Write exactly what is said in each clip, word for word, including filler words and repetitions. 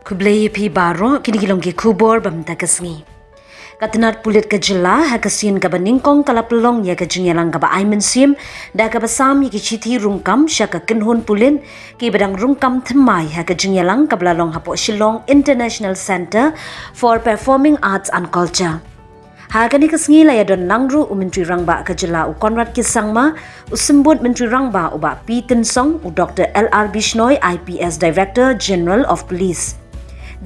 Khublei ïa phi baroh, kine ki long ki khubor ba mynta ka sngi. Ka tnat pulit ka jylla ha ka sien kaba nyngkong ka la pynlong ïa ka jingïalang kaba ai mynsiem da kaba sam ïa ki shithi rung kam sha ka kynhun pulit kiba dang rung kam thymmai ha ka jingïalang kaba la long hapoh Shillong International Centre for Performing Arts and Culture. Ha kane ka sngi la ïadon lang ruh u Myntri Rangbah ka jylla u Conrad K Sangma, u Symbud Myntri Rangbah u Bah P Tynsong, u Doktor L R Bishnoi, I P S Director General of Police,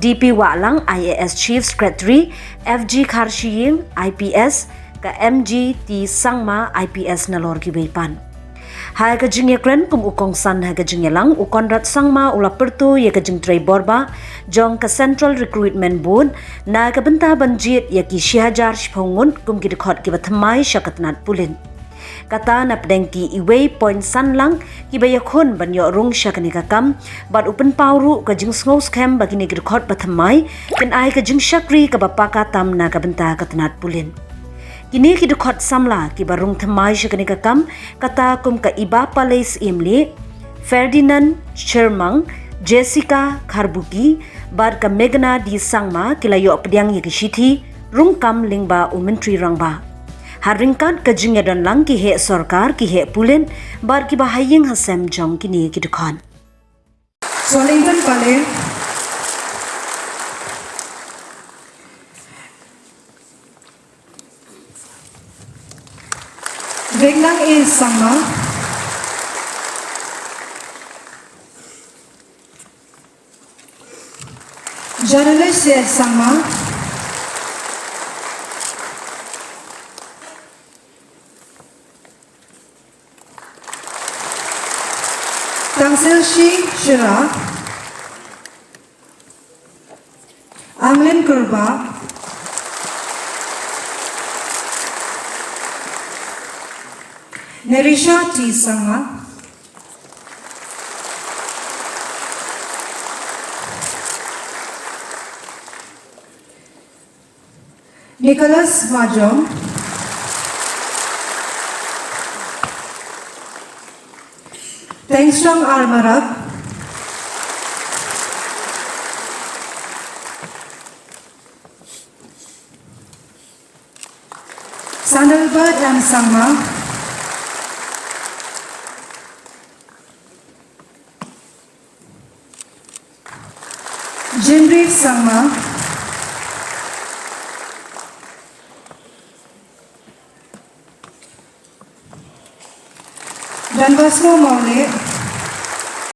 D P Wahlang, I A S Chief Secretary, F G Kharshiying, I P S, ka M G T Sangma, I P S, nalor kiwei pat. Ha ka jingïakren kum u kongsan ha ka jingïalang, u Conrad Sangma u la pyrto ïa ka jingtrei borbah jong ka Central Recruitment Board na ka bynta ban jied ïa ki shi hajar shiphew ngut kum ki dkhot kiba thymmai sha ka tnat pulit. Kata na pdeng ki iwei point san lak kiba ïakhun ban ïoh rung sha kane ka kam, bad u pynpaw ruh ka jingsngew skhem ba kine ki dkhot ba thymmai kin ai ka jingshakri kaba paka tam na ka bynta ka tnat pulit. Kine ki dkhot samla kiba rung thymmai sha kane ka kam, kata kum ka Ibapalei Syiemlieh, Ferdinand Shermang, Jessica Kharbuki, bad ka Meghna D Sangma ki la ïoh pdiang ïa ki shithi rung kam lyngba u Myntri Rangbah. Ha ryngkat ka jingïadon lang ki heh sorkar, ki heh pulit, bad kiba ha ïing ha sem jong kine ki dkhot. Solington Pale. Vengnang A Sangma. Journalist A Sangma. Tangsilshi Shira. Anglin Kyrba. Nerisha T Sangma. Nicholas Majong. Tengstrong R Marak. Sandalbert M Sangma. Jimri Sangma. Don Bosco Mawleh.